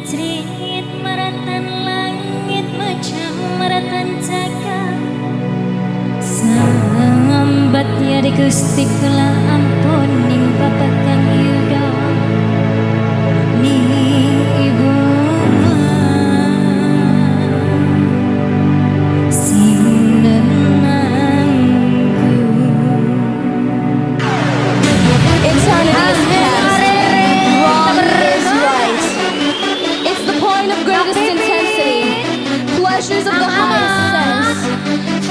Ngajrit maratan langit mecah maratan jagat. Sambat ya di Gusti kula ampun ning bapak kang yuda ning ibu sing nenangku. Eternity is past. Wrong is right. It's the point of greatest intensity. Pleasures of the highest sense.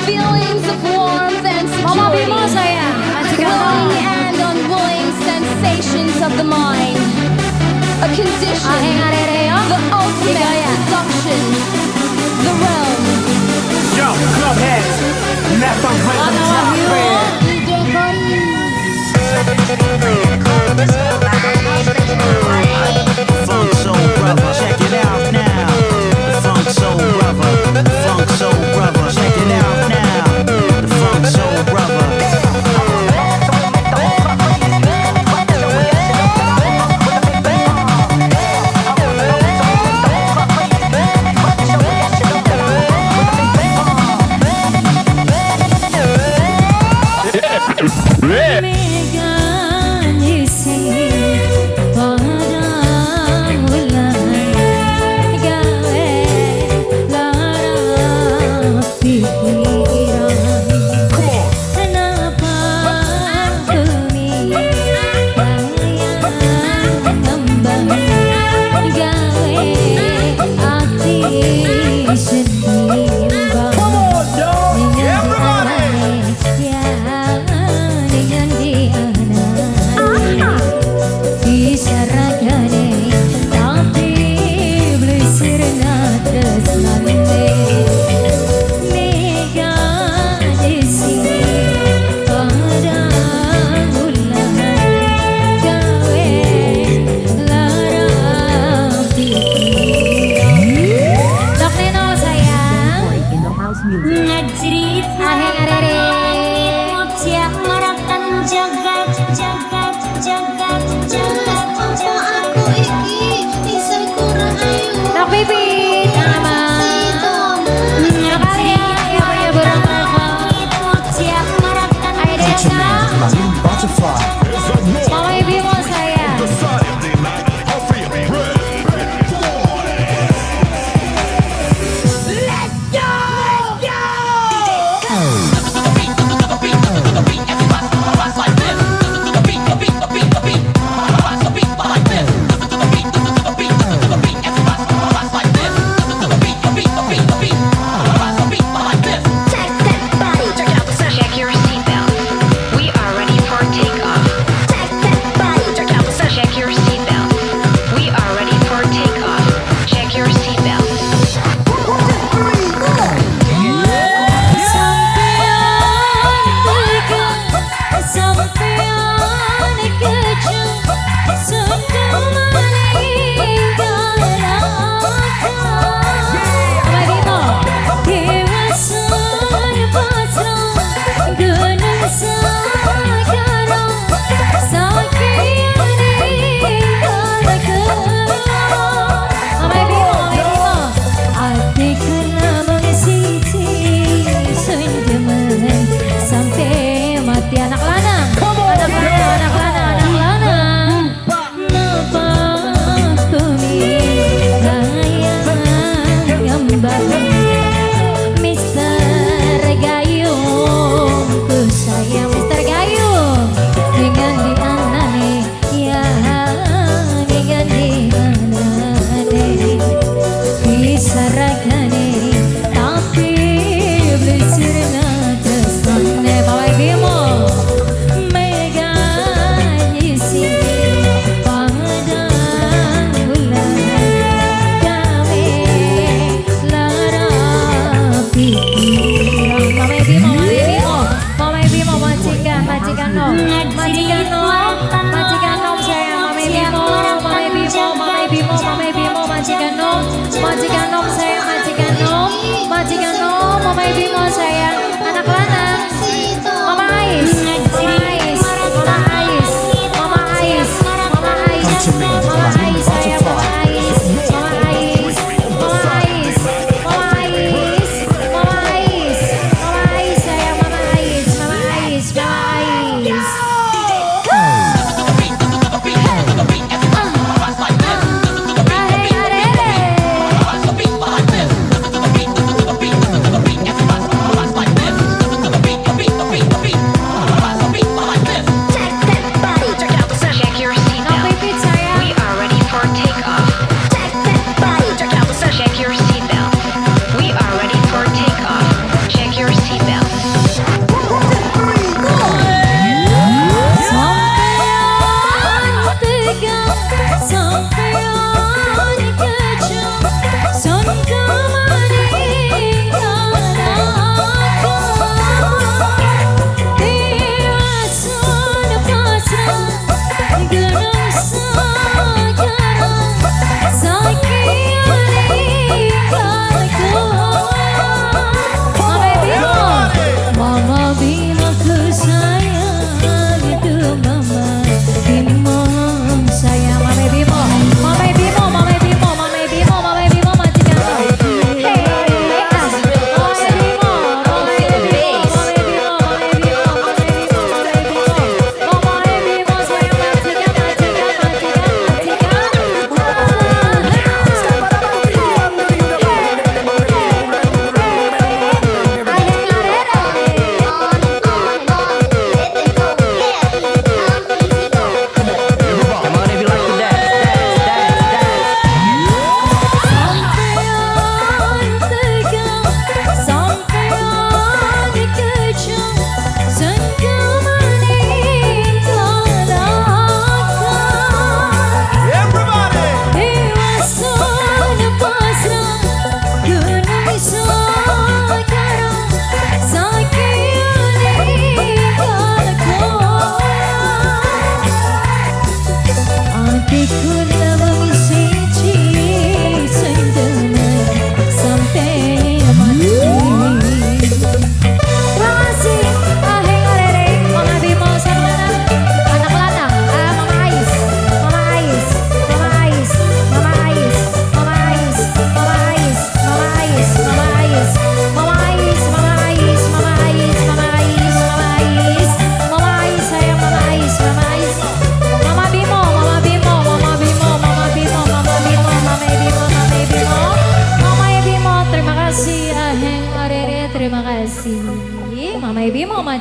Feelings of warmth and Mama security. Bimo sayang, majikan. Willing and unwilling sensations of the mind. A condition. Aheng arere yo. The ultimate Hidayah. Seduction. The realm. Yo, club heads, let the rhythm drop in. DJ Kori. Funk Soul Brother, check it out now. The Funk Soul Brother, Funk Soul Brother, check it out now. The Funk Soul Brother. Meganyisi padang wulan gawe lara pikiran. Come on. Kenapa bumi bayang ngembang gawe ati senimbang. Come on, y'all. Dengan Everybody. Ya, dengan dianane Disaragane tapi beli sirna tresnane. Mega disi padang bulan gawe lara pikiran. Dok Neno sayang. In the house music. Ngajrit aheng arere ngojak maratan jagat jagat jagat jagat. Apa aku iki isih kurang ayu? Dok Pipit ama kali ya yang punya burung ngojak maratan. Ayo Come to me, deh. My little butterfly. Mama Ibu mau sayang. Check your seatbelts. We are ready for takeoff. Check your seatbelts. We are ready for takeoff. Check your seatbelts. Sampeyan kejo Sampai mati anak lanang. Anak lanang, anak lanang, anak lanang. Napa bumi bayang ngembang Mister Gayung ku sayang Mister Gayung dengan dianane ya dengan dianane disaragane tapi beli sirna tresnane. Mama Bimo mega nyisi padang bulan gawe lara pikiran. Mama Bimo, Mama Bimo, Mama Bimo, majikan, majikan nom, majikan nom, majikan nom sayang. Mama Bimo, Mama Bimo, Mama Bimo, Mama Bimo, majikan nom, majikan nom sayang, majikan nom, majikan nom, Mama Bimo sayang, anak lanang. Mama Ais, Mama Ais, Mama Ais, Mama Ais, Mama Ais, Come to me, Mama my Ais little sayang, Mama butterfly. Ais, Mama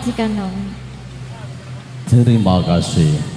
majikan nom. Terima kasih.